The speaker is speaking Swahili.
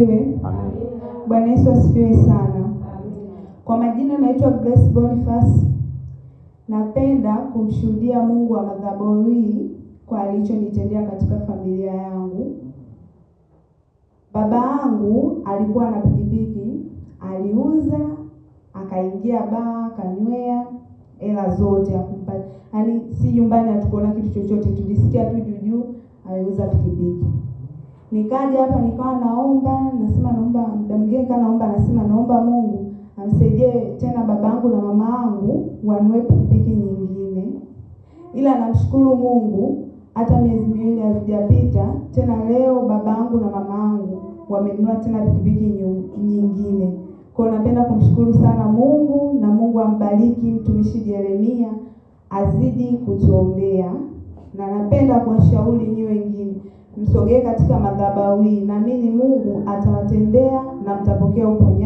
Amen. Bwana Yesu asifiwe sana. Kwa majina naitwa Grace Boniface. Napenda kumshuhudia Mungu wa madhabahu hii kwa alichonitendea katika familia yangu. Baba yangu alikuwa na pikipiki, aliuza, akaingia baa, akanywea hela zote akumpa. Yaani si nyumbani hatukuona kitu chochote, tulisikia tu juu juu ameuza pikipiki. Nikaja hapa nikawa naomba, nasema naomba, muda mwingine nikawa naomba, nasema naomba Mungu amsaidie tena babangu na mama yangu wanunue pikipiki nyingine. Ila namshukuru Mungu hata miezi miwili hazijapita tena, leo babangu na mamangu wamenunua tena pikipiki nyingine. Kwa hiyo napenda kumshukuru sana Mungu, na Mungu ambariki mtumishi Jeremia azidi kutuombea, na napenda kuwashauri nyinyi wengine msogee katika madhabahu hii, naamini Mungu atawatendea na mtapokea uponyaji.